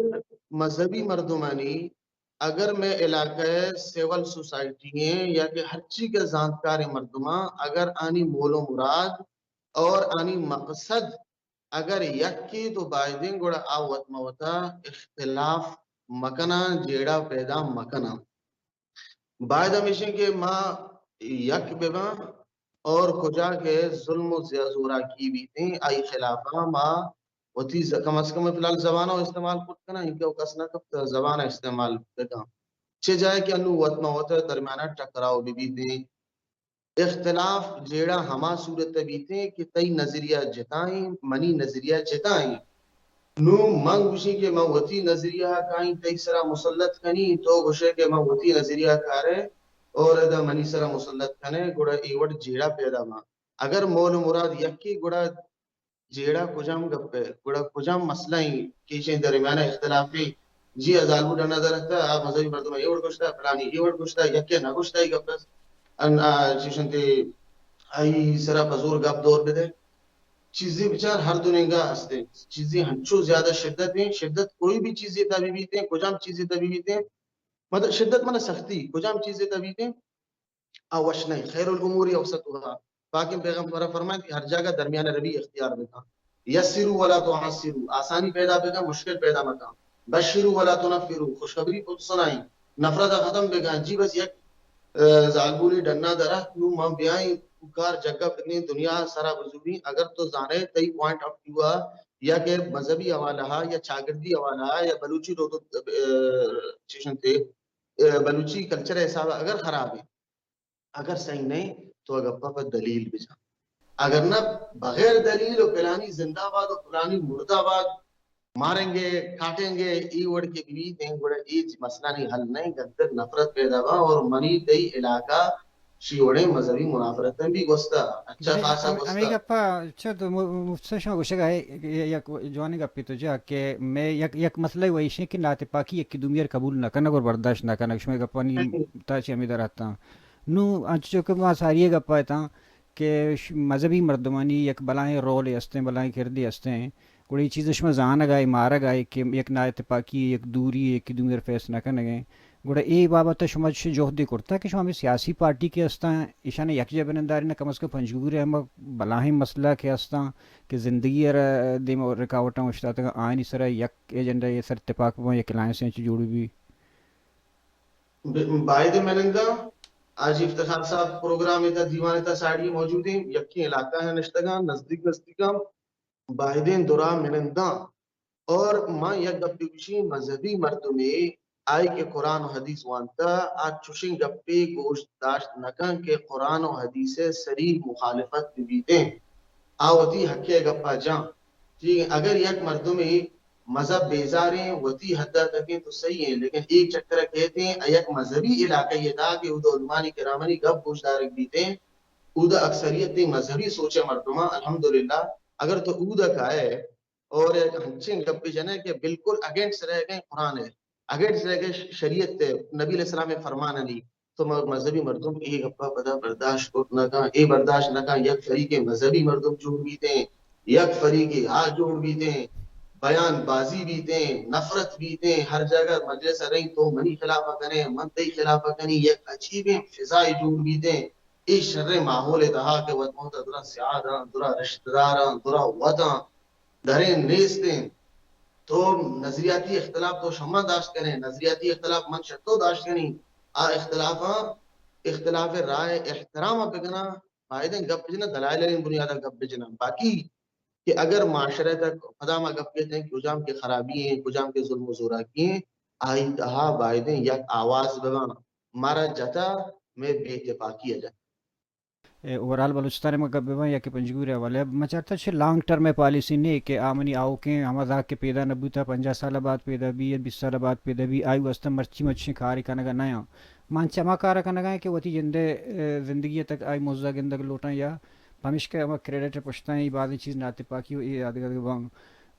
مذہبی مردمانی، اگر مئے علاقہ ء سول سوسائٹی ایں یا کہ ہرچی کہ زانتکاریں مردماں، اگر آنی مول و مراد اور آنی مقصد اگر یکے تو بایدیں، گڑا آ وت مہ وتا اختلاف مکناں، جیڑہ پیدا مکناں۔ باید ہمیشیں کہ ما یک بباں اور کجا کہ ظلم و زیا-، زوراکی بیتیں، آئی خلافا ما وتی ز-، کم از کم فی الحال زبان ء استعمال کت کناں، اینکہ او کس نہ کپت زبان ء استعمال بکاں۔ چہ جائے کہ انو وت مہ وت درمیان ء ٹکراؤ بہ بیتیں، اختلاف جیڑہ ہما صورت ء بیتیں کہ تئی نظریہ جتائیں، منی نظریہ جتائیں۔ نوں من گوشیں کہ من وتی نظریہ ء کائیں تئی سرا مسلط کنی، تو گوشے کہ من وتی نظریہ ء کارے اور ادا منی سرا مسلط کنے، گڑا اے وڑ جیڑہ پیدا باں۔ اگر مول و مراد یکے، گڑا جیڑہ کجام گپ ء، گڑا کجام مسئلہ ایں کہ ایشیں درمیان ء اختلاف ایں؟ جی، آ زالبول ڈنا دراتکا، آ مذہبی مردم اے وڑ گوشتا، فلانی اے وڑ گوشتا، یکے نہ گوشتا اے گپ ء۔ ان، آ، چیشنتے آئی سرا پہ زور گپ دور بدے۔ چیزے بچار ہر دو نیمگا ہستے۔ چیزے ہنچو زیادہ شدت ایں، شدت کوئی بھی چیزے تہا بہ بیتیں، کجام چیزے تہا بہ بیتیں، مطلب شدت معنی سختی، کجام چیزے تہا بیتیں، آ وش نہ ایں۔ خیر الامور اوسطها۔ پاکیں پیغمبر فرمائیں کہ ہر جاگہ درمیان روی اختیار بکن۔ یسروا ولا تعسروا، آسانی پیدا بکن، مشکل پیدا مکن۔ بشروا ولا تنفروا، خوشخبری پہ سنائیں، نفرت ختم بکن۔ جی بس یک، ا، زالبولے ڈنا درات، نوں ما بیائیں کوکار جگہ پتنیں دنیا سرا بزوریں۔ اگر تو زانے تئی پوائنٹ آف ویو ء یا کہ مذہبی حوالہ ء یا چاگردی حوالہ ء یا بلوچی دو، دو، ا، چیشنتے، ا، بلوچی کلچر ء حساب ء اگر خراب ایں، اگر صحیح نہ ایں، تو آ گپا پہ دلیل بجن۔ اگر نہ، بغیر دلیل و پلانی زندہ باد و پلانی مردہ باد، ماریں گے، کاٹیں گے، اے وڑ کہ بیت ایں، گڑا اے مسئلہ نی حل نہ ایں، گندگ نفرت پیدا با اور منی تئی علاقہ شی وڑیں مذہبی منافرت بھی گوستا، اچھا بلے خاصا ہم-، ہمے گوستا۔ گپا چہ تو م-، مفتی صاحب شما گوشگ ء یک جوانیں گپے تو جا کہ مئے یک، یک مسئلہ و ایشیں کہ ناتپاکی یکی دومی ء قبول نہ کنگ اور برداشت نہ کنگ، شمئے گپانی تا چہ ہمے در اتاں۔ نوں انچو کہ ما ساری ء گپ ء اتاں کہ ش-، مذہبی مردمانی یک بلاہیں رولے استیں، بلاہیں کردے استیں، گڑا اے چیز شما زانگ ء، مارگ ء کہ یک ناتپاکی، یک دوری، یکی دومی ء فیس نہ کنگ ء۔ گڑا اے بابت ء شما چے جہدے کرتگ کہ شما ہمے سیاسی پارٹی کہ استاں، ایشاں یکجا بہ نندارین، کم از کم پنجگور ء ہما بلاہیں مسئلہ کہ استاں کہ زندگی ء را دیم ء رکاوٹاں اوشتاتگ، آیانی سرا یک ایجنڈا ء سر تپاک بہ، یک الائنس انچو جوڑ بہ بی؟ ب-، باید مننداں حاجی افتخار صاحب پروگرام ء تھا، دیوان ء تھا ساڑی موجود ایں، یکیں علاقہ ء نشتگاں، نزدیک نزدیکاں، بایدیں درا مننداں۔ اور ما یک گپے گوشیں، مذہبی مردمے آئی کہ قرآن و حدیث وانتا، آ چوشیں گپے گوش داشت نہ کن کہ قرآن و حدیث ء صریح مخالفت بہ بیتیں۔ آ وتی حق ء گپا جاں۔ ٹھیک ہے، اگر یک مردمے مذہب بیزاریں، وتی حد ء تکیں تو صحیح ہیں، لیکن ایک چکر ء کہتے ہیں، یک مذہبی علاقہ یہ تھا کہ اود علمانی کرامانی گپ گوش دارگ بیتیں، اود اکثریت مذہبی سوچ ء مردماں، الحمدللہ، اگر تو اود ء کائے، اور یک ہنچیں گپے جنئے کہ بالکل اگینسٹ رہ گئے قرآن ء، اگینسٹ رہ گئے شریعت ء، نبی علیہ السلام ء فرمانانی، تو م-، مذہبی مردم اے گپا پدا برداشت کت نہ کن، اے برداشت نہ کن، یک فریقے مذہبی مردم جوڑ بیتیں، یک فریقے آ جوڑ بیتیں، بیان بازی بیتیں، نفرت بیتیں، ہر جاگہ مجلس ء رہی تو منی خلاف ء کنے، من تئی خلاف ء کنی، یک عجیبیں فضائے جوڑ بیتیں۔ اے شریں ماحول ءِ تہا کہ وت مہتا درا سیاد آں، درا رشتہ دار آں، درا وت آں، دریں نیست ایں۔ تو نظریاتی اختلاف تو شما داشت کنے، نظریاتی اختلاف من شتو داشت کنی، آ اختلافاں، اختلاف رائے احترام ءَ بکناں، بایدیں گپ بجناں، دلائل ءِ بنیاد ءَ گپ بجناں۔ باقی کہ اگر معاشرہ تک پدا ما گپ کیت ہیں کہ کجام کے خرابی ہیں، کجام کے ظلم و زوراکی ہیں، آئی تہا بایدیں یک آواز بباں۔ مارا جتا، میں بے اتفاقی ءَ جتا۔ اے اوورآل بلوچستان ءَ ما گپ بباں یا کہ پنجگور ءِ حوالے ءَ، ما چارتا چہ لانگ ٹرم ءِ پالیسی نے کہ آ منی آؤکیں ہما زاک کہ پیدا نہ بوتا، پنجاہ سال ءَ بعد پیدا بی یا بیست سال ءَ بعد پیدا بی، آئی واسطہ مرچی مچیں کارے کنگ ءَ نیاں۔ ما انچہ ہما کار ءَ کنگ ءَ ایں کہ وتی جند ءِ، اے، زندگی ءَ تک آئی مزہ گندگ لوٹاں یا پمیشکا ہما کریڈٹ ءِ پشتا ایں، اے بازیں چیز ناتپاکی و اے آدگہ باں۔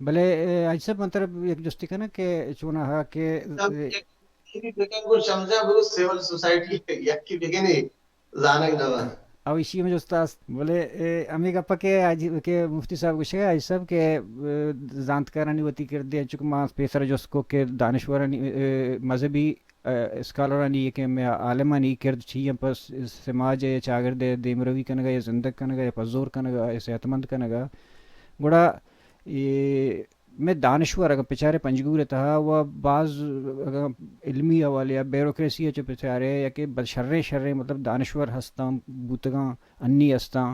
بلے، اے، حاجی صاحب، من ترا یک جستے کناں کہ چوناہا کہ، اے، یکی بکن گوں شمزا برو سول سوسائٹی یکی بکنے زانگ نہ بنت۔ او ایشی ہمے جست است۔ بلے، اے، ہمے گپ کہ حاجی، کہ مفتی صاحب گوشگ ءَ، حاجی صاحب کہ، اے، زانتکارانی وتی کردے، چونکہ ما پیسر جست کو کہ دانشورانی، اے، مذہبی، اے، اسکالرانی، کہ مئے عالمانی کرد چی ایں پہ س-، سماج ءِ چاگرد ءِ دیمروی کنگ ءَ یا زندگ کنگ ءَ یا پزور کنگ ءَ یا صحت مند کنگ ءَ۔ گڑا اے مئے دانشور اگاں بچارے پنجگور ءِ تہا و باز اگاں علمی حوالے ءَ بیوروکریسی ءَ چہ بچارے یا کہ ب-، شریں شریں مطلب دانشور ہستاں بوتگاں، انی ہستاں۔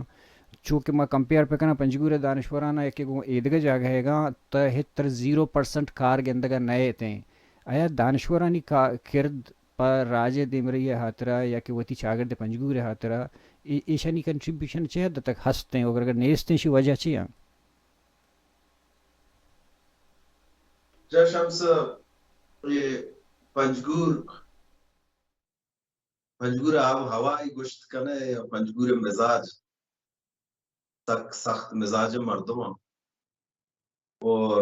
چو کہ ما کمپیئر بکناں پنجگور ءِ دانشوراناں یا کہ گوں ایدگہ جاگہیگاں، تہ ہچ تر زیرو پرسنٹ کار گندگ ءَ نئیت ایں۔ آیا دانشورانی کا-، کرد پہ راج ءِ دیمرئی ءِ ہاترا یا کہ وتی چاگرد پنجگور ءِ ہاترا اے-، ایشانی کنٹریبیوشن چہ حد تک ہست ایں؟ اگر، اگر نیست ایں، ایشی وجہ چی ایں؟ جا شمس، اے پنجگور، پنجگور ءِ آب و ہوا ءَ گوشت کنے یا پنجگور ءِ مزاج، سک سخت مزاج مردم آں۔ اور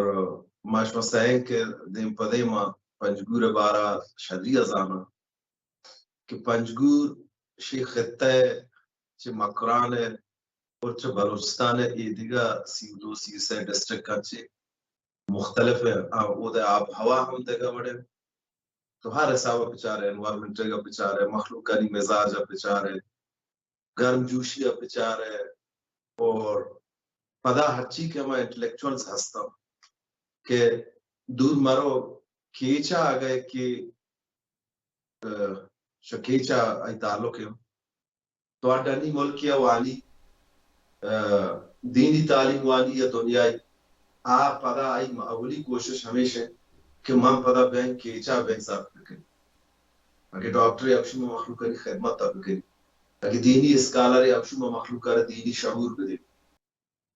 ما شما سئیں کہ دیم پہ دیم ءَ پنجگور ءِ بارہ ءَ شری ءَ زاناں کہ پنجگور شی خطہ ءِ چہ مکران ءَ اور چہ بلوچستان ءِ اے دگہ سی و دو، سی و سے ڈسٹرکٹاں چہ مختلف ءِ، آ، اود ءِ آب ہوا ہم دگہ وڑ ءَ۔ تو ہر حساب ءَ بچارے، انوائرمنٹ ءَ بچارے، مخلوقانی مزاج ءَ بچارے، گرم جوشی ءَ بچارے، اور پدا ہرچی کہ ہما انٹلیکچوئلز ہستاں کہ دور مرو کیچ ءَ اگہ کہ، آ، شہ کیچ ءَ آئی تعلق ہے۔ تو اڈ انی ملک یا وانی، آ، دینی تعلیم وانی یا دنیائی، آ پدا آئی اولی کوشش ہمیش ہے کہ من پدا بینک کیچا بینک صرف بکنی۔ اگہ ڈاکٹر ءَ ہمشی مخلوقانی خدمت ءَ بکنی، اگہ دینی اسکالر ءَ ہمشی مخلوق ءَ دینی شعور بدی۔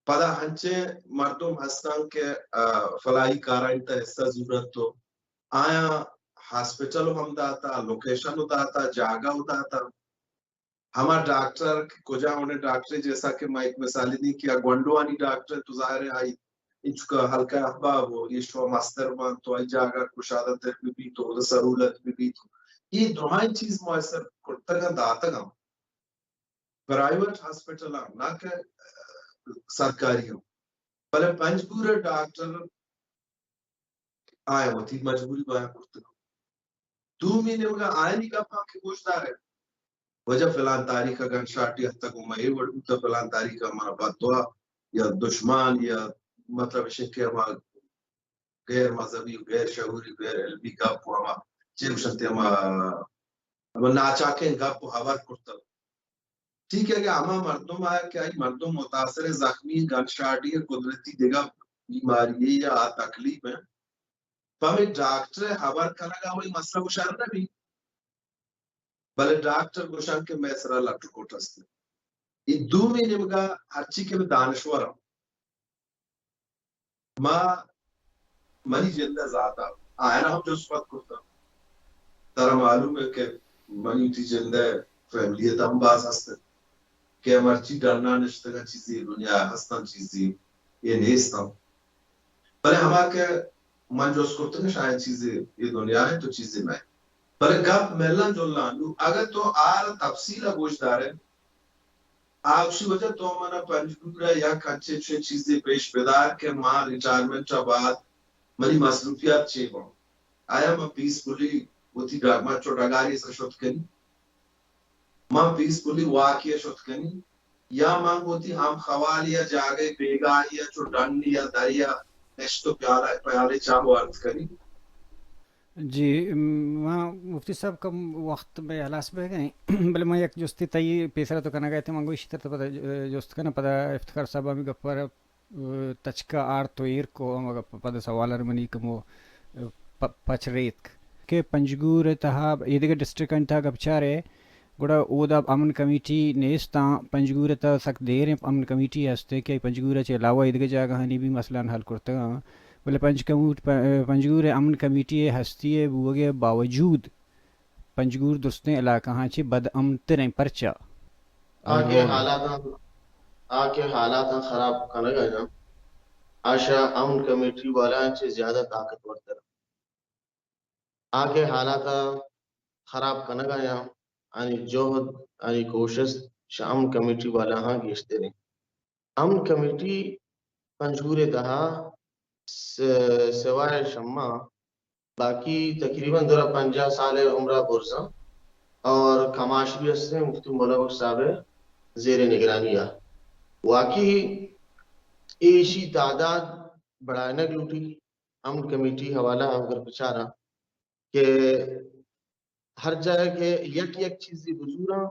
پدا ہنچیں مردم ہستاں کہ، آ، فلاحی کارانی تہ حصہ زورت تو آیاں ہاسپٹل ہم داتا، لوکیشن ہم داتا، جاگہ ہم داتا۔ ہما ڈاکٹر کہ کجا ہونے ڈاکٹر، جیسا کہ میں ایک مثال دی کہ آ گونڈوانی ڈاکٹر تو ظاہر ہے آئی انچکا ہلکا احباب ہو، یہ شو مستر بان تو آئی جاگہ کشادہ تر بی بی تو سہولت بی بی تو یہ درائیں چیز میسر کرتگاں داتگاں۔ پرائیویٹ ہاسپٹل آں، نہ کہ، آ، سرکاری آں۔ بلے پنجگور ءِ ڈاکٹر آیاں وتی مجبوری بیان کرتگ۔ دومی نیمگا آیانی گپاں کہ گوش دارے، وجہ فلان تاریخ ءَ گن شاٹی اتک و ما اے وڑ بوتا، فلان تاریخ ءَ منا بددعا یا دشمن یا مطلب اش کہ ہما غیر مذہبی و غیر شعوری، غیر علمی گپ و ہما چے گوشنت ہما، ہما ناچاکیں گپ و ہبر کرتگ۔ ٹھیک ہے کہ ہما مردم آیا کہ آئی مردم متاثر ہے، زخمی ہے، گن شاٹی ہے، قدرتی دگہ بیماری ہے یا آ تکلیف ہے، پہ ہمے ڈاکٹر ءِ ہبر کنگ ءَ وئی مسئلہ گشار نہ بی، بلے ڈاکٹر گوشان کہ مئے سرا لٹ و کٹ است۔ اے دومی نیمگا ہرچی کہ دانشور ما منی جند ءِ ذات ءَ آیاں ہم جست پد کرتگ۔ ترا معلوم ہے کہ منی وتی جند ءِ فیملی ءِ تہ ہم باز ہست انت کہ مرچی ڈنا نشتگاں چیزے دنیا ءَ ہستاں چیزے اے نیستاں۔ بلے ہما کہ من جست کرتگ شاید چیزے اے دنیا ءَ تو چیزے نہ۔ بلے گپ ملاں جلاں نوں اگاں تو آر تفصیل ءَ گوش دارے آ گوشی، واجہ تو منا پنجگور ءَ یک انچیں چیزے پیش بدار کہ ما ریٹائرمنٹ ءَ بعد منی مصروفیات چے باں؟ آیا من پیسفلی وتی ڈ-، من چو ڈگارے سر شت کنی؟ من پیسفلی واک ءَ شت کنی، یا من وتی ہم خوالی ءَ جاگہے بیگاہی ءَ چو ڈن یا دریا نشت و پیالہ، پیالے چاہ وارت کنی؟ جی، م-، ما مفتی صاحب کم وقت مئے ہلاس بہ گئے، بلے من یک جستے تئی پیسرا تو کنگا اتیں، من گوشی تر تو پدا ج-، جست کناں، پدا افتخار صاحب ہمے گپا را تچکا آرت و ایر کو، ہما گپ پدا سوال ار منی کمو پ-، پچ ریتک کہ پنجگور ءِ تہا ایدگہ ڈسٹرکٹانی تہا گپ چارے، گڑا اودا امن کمیٹی نیستاں۔ پنجگور ءِ تہا سک دیریں امن کمیٹی ہستے کہ پنجگور ءَ چہ علاوہ ایدگہ جاگہانی بھی مسئلہان حل کرتگاں، بلے پنج کموٹ-، پ-، پنجگور ءِ امن کمیٹی ءِ ہستی ءِ بوگ ءِ باوجود پنجگور درستیں علاقہاں چہ بد امن تریں۔ پرچا؟ آ کہ حالاتاں، آ کہ حالاتاں خراب کنگ ءَ آں، آ شہ امن کمیٹی والاں چہ زیادہ طاقتور تر۔ آ کہ حالاتاں خراب کنگ ءَ آں، آنی جہد، آنی کوشست شہ امن کمیٹی والاہاں گیشتر انت۔ امن کمیٹی پنجگور ءِ تہا س-، سوائے شما باقی تقریباً دو پنجاہ سال ءِ عمر ءَ برزاں اور کماش بھی ہستیں مفتی مولا بخش صاحب ءِ زیر نگرانی ءَ۔ واقعی ایشی تعداد بڑھائنگ لوٹی۔ امن کمیٹی حوالہ ءَ اگر بچاراں کہ ہر جاہ کہ یک یک چیزے بزوراں،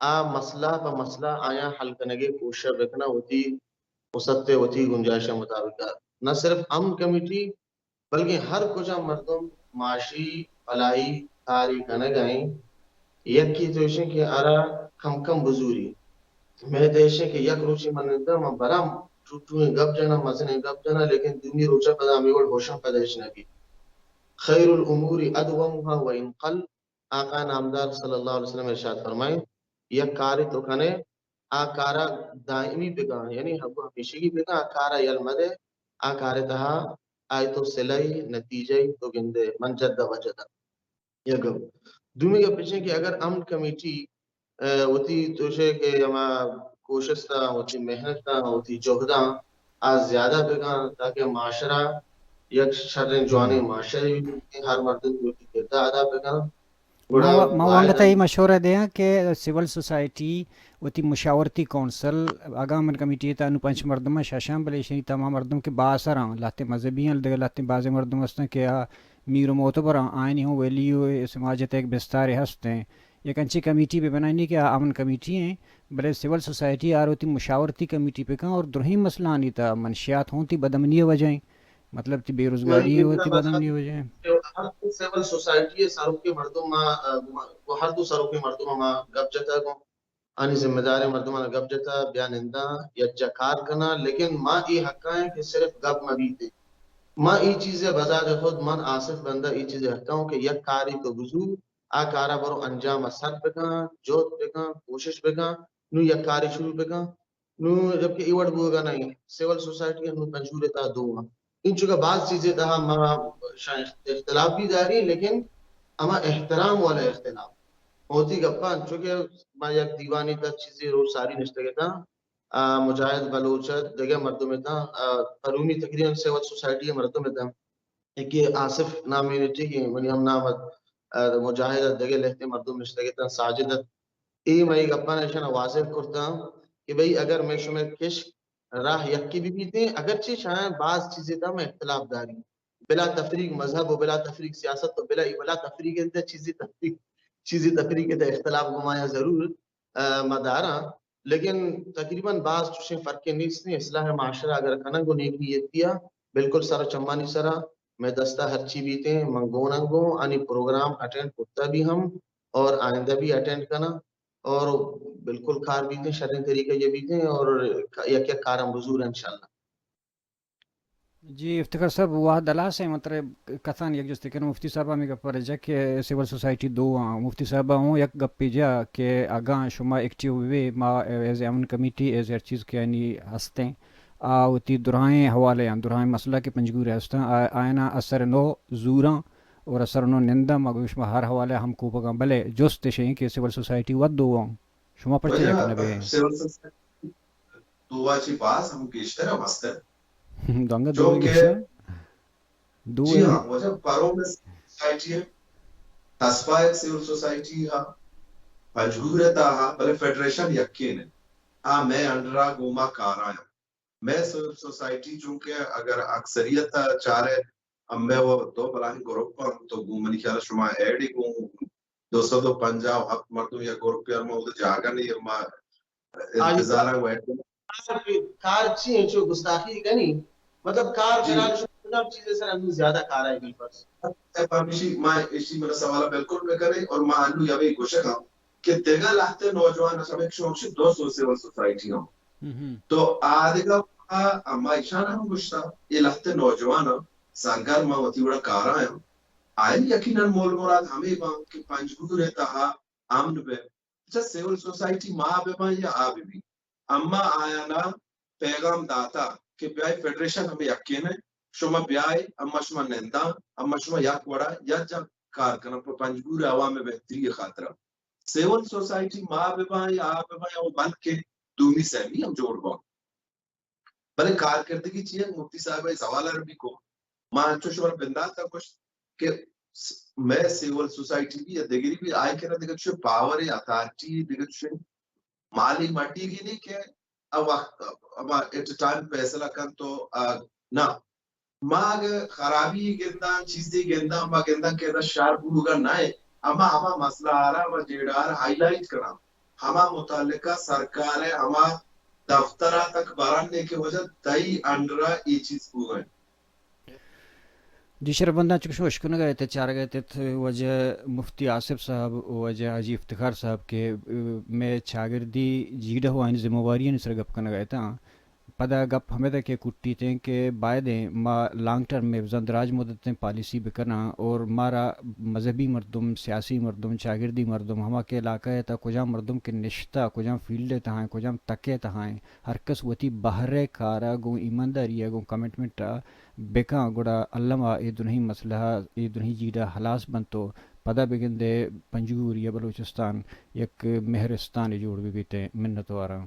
آ مسئلہ پہ مسئلہ آیاں حل کنگ ءِ کوشش بکناں وتی وسعت ءِ، وتی گنجائش ءِ مطابق۔ نہ صرف امن کمیٹی بلکیں ہر کجا مردم معاشی فلاحی کارے کنگ ءَ انت، یکے تو ایش انت کہ آرا کم کم بزوری۔ مئے تہ ایش انت کہ یک روچے من ننداں، من براں ٹوٹوئیں گپ جناں، مزنیں گپ جناں، لیکن دومی روچا پدا ہمے وڑ ہوشاں پدا ہچ نہ بیت۔ خیر الامور ادومها وان قل، آقا نامدار صلی اللہ علیہ وسلم ارشاد فرمائیں، یک کارے تو کنے، آ کارا دائمی بکن، یعنی ہم-، ہمیشگی بکن، آ کارا یل مدے، آ کارے تہا آئی تو صلہ ای، نتیجہ ای تو گندے، من جد وجد۔ یک گپ۔ دومی گپ ایش انت کہ اگر امن کمیٹی، ء، وتی توشے کہ ہما کوشستاں، وتی محنتاں، وتی جہداں آ زیادہ بکن تاکہ معاشرہ یک شریں جوانیں معاشرہ بی، ہر مردم وتی کردار ادا بکن۔ گڑا ما، ما وانگتا اے مشورہ دیاں کہ سول سوسائٹی وتی مشاورتی کونسل، اگاں امن کمیٹی تہا نوں پنچ مردم ششاں، بلے ایشانی تمام مردم کہ بااثر آں، لہتے مذہبی آں، دگہ لہتے بازیں مردم ہستاں کہ آ میر و معتبر آں، آیانی ہوں ویلیو سماج ءِ تہ یک بستارے ہستیں۔ یک انچیں کمیٹی بہ بنائینی کہ آ امن کمیٹی ایں، بلے سول سوسائٹی آر وتی مشاورتی کمیٹی بکن اور درہیں مسئلہانی تہا منشیات ہوں تی بدامنی ءِ وجہ ایں، مطلب تی بے روزگاری ہوں تی بدامنی ءِ وجہ ایں۔ ہر دو سول سوسائٹی ءِ سروکیں مردم ما، ء، ہر دو سروکیں مردم ما گپ جتا گوں، آنی ذمہ داریں مردماں گپ جتا، بیا ننداں، یک جا کار کناں، لیکن ما اے حقا ایں کہ صرف گپ مہ بیتیں۔ ما اے چیز ءِ بذات خود، من آصف بندہ اے چیز ءِ حقا اوں کہ یک کارے تو بزو، آ کارا برو انجام ءَ سر بکن، جہد بکن، کوشش بکن، نوں یک کارے شروع بکن۔ نوں جبکہ اے وڑ بوگا نہ ایں، سول سوسائٹی نوں پنجگور ءِ تہا دو آں۔ انچو کہ باز چیزے تہا ما شاید اختلاف بھی داری، لیکن ہما احترام والا اختلاف۔ ہوتی گپاں، چونکہ ما یک دیوانی تہا چیزے روچ ساری نشتگ اتاں، آ، مجاہد بلوچ ءَ دگہ مردم اتاں، آ، پرومی تقریباً سول سوسائٹی ءِ مردم اتاں۔ یکے آصف نامیں نٹی کہ منی ہم نام ات، آ، مجاہد ات، دگہ لہتے مردم نشتگ اتاں، ساجد ات۔ اے مئے گپاں اشاں واضح کرتاں کہ بھئی اگر مئے شمئے کشک راہ یکے بہ بیتیں، اگرچہ شاید باز چیزے تہا ما اختلاف داریں، بلا تفریق مذہب و بلا تفریق سیاست و بلا، بلا تفریق انت چیزے تفریق، چیزے تفریق انت اختلاف گمایا ضرور۔ ء، ما داراں، لیکن تقریباً باز چوشیں فرقے نیست ایں۔ اصلاح معاشرہ اگر کناں گوں نیک نیتی ءَ، بالکل سر ءُ چمانی سرا مئے دستا ہرچی بیتیں، من گون آں گوں، آنی پروگرام اٹینڈ کرتا بھی ہم اور آئندہ بھی اٹینڈ کناں اور بالکل کار بیتیں، شریں طریقہ یہ بیتیں اور یک یک کاراں بزور انشاءاللہ۔ جی افتخار صاحب، وہد ہلاس ایں، من ترا کسان یک جستے کناں، مفتی صاحب ہمے گپ ءَ جا کہ سول سوسائٹی دو آں، مفتی صاحب ہوں یک گپے جا کہ اگاں شما ایکٹیو بہ بے، ما ایز اے امن کمیٹی، ایز اے ہر چیز کہ یعنی ہستیں، آ وتی درائیں حوالے آں، درائیں مسئلہ کہ پنجگور ءَ ہستاں، آ، آیانا اثر نو زوراں اور اثر نو ننداں، ما گوش ما ہر حوالے ہم کوپگاں، بلے جست اش ایں کہ سول سوسائٹی وت دو آں، شما پرچہ یک نہ بے؟ سول سوسائٹی دو ءَ چہ باز ہم گیشتر ءَ مستر۔ دانگہ دو چونکہ گیشتر؟ دو جی ہاں، واجہ پروم سوسائٹی ہے، تسپا ایک سول سوسائٹی ہے، پنجگور ءِ تہا، بلے فیڈریشن یکین اِنت۔ آ مئے انڈر ءَ گوں ما کار ءَ اَنت۔ مئے سول سوسائٹی چونکہ اگر اکثریت ءَ چارئے، ہمے وَ دو بلاہیں گروپ اَنت، تو گوں منی خیال ءَ شما ایڈ ئے گوں دو سد ءُ پنجاہ ءُ ہپت مردم یک گروپے ءَ، ما اودا جاگہ نہ ایں، ما انتظار ءَ ویٹ کنیں۔ کار، کار چی اِنت؟ چو گستاخی کنی، مطلب کار جی۔ کنان شما کجام چیز ءِ سر ءَ انو زیادہ کار ءَ ئے بالفرض؟ اے پمیشی ما ایشی، من سوال ءَ بالکل بکنیں اور ما انو ہمے گوشگ ءَ آں کہ دگہ لہتے نوجوان اَنت، ہمے کہ شما گوشت دو سو سول سوسائٹی اَنت۔ تو آ دگہ، ما ایشان ءَ ہم گوشتا، اے لہتے نوجوان اَنت، سرگرم اَنت، وتی وڑا کار ءَ اَنت۔ آیانی یقیناً مول مراد ہمے بنت کہ پنجگور ءِ تہا امن بہ۔ اچھا، سول سوسائٹی ما بہ باں یا آ بہ بی، اما آیانا پیغام داتا کہ بیائے فیڈریشن ہمے یکین اِنت، شما بیائے، اما شما ننداں، اما شما یک وڑا یک جا کار کناں پہ پنجگور ءِ عوام ءِ بہتری ءِ خاطرا۔ سول سوسائٹی ما بہ باں یا آ بہ باں یا او بلکہ دومی سیمی ہم جوڑ باں۔ بلے کارکردگی چی اِنت؟ مفتی صاحب ءَ سوال ءَ بھی کو، ما انچو شمارا بندات ءَ گوشت کہ س-، مئے سول سوسائٹی بھی یا دگری بھی آئی کرا دگہ چوشیں پاور ءُ اتھارٹی، دگہ چوشیں مالی مڈی گی نہیں کہ ا وقت اما ایٹ ٹائم فیصلہ کن تو، آ، نہ۔ ما اگہ خرابی گنداں، چیزے گنداں، ما گنداں کہ ادا شر بوگا نہ اِنت، اما ہما مسئلہ آرا، ہما جیڑہ آرا ہائی لائٹ کناں، ہما متعلقہ سرکار ءِ ہما دفتر ءَ تک برن کہ وجہ تئی انڈر ءَ اے چیز بوگ ءَ اِنت۔ جی شرفمنداں، چکہ شما اشکنگ ءَ ات، چارگ ءَ ات، وجہ مفتی آصف صاحب، وجہ حاجی افتخار صاحب کہ، اه، مئے چاگردی جیڑہ ءُ آیانی ذمہ واریانی سر ءَ گپ کنگ ءَ اتاں۔ پدا گپ ہمدا کہ کٹیت ایں کہ باید ایں ما لانگ ٹرم ءَ بزاں دراج مدت ءَ پالیسی بکناں اور مارا مذہبی مردم، سیاسی مردم، چاگردی مردم ہما کہ علاقہ ءِ تہا کجام مردم کہ نشتہ، کجام فیلڈ ءِ تہا ایں، کجام تک ءِ تہا ایں، ہر کس وتی بہر ءِ کار ءَ گوں ایمانداری ءَ گوں کمٹمنٹ ءَ بکاں، گڑا الم ءَ اے دنہی مسئلہ، اے دنہی جیڑہ ہلاس بنت ءُ پدا بگندے پنجگور یا بلوچستان یک مہرستانے جوڑ بہ بیت ایں۔ منتواراں۔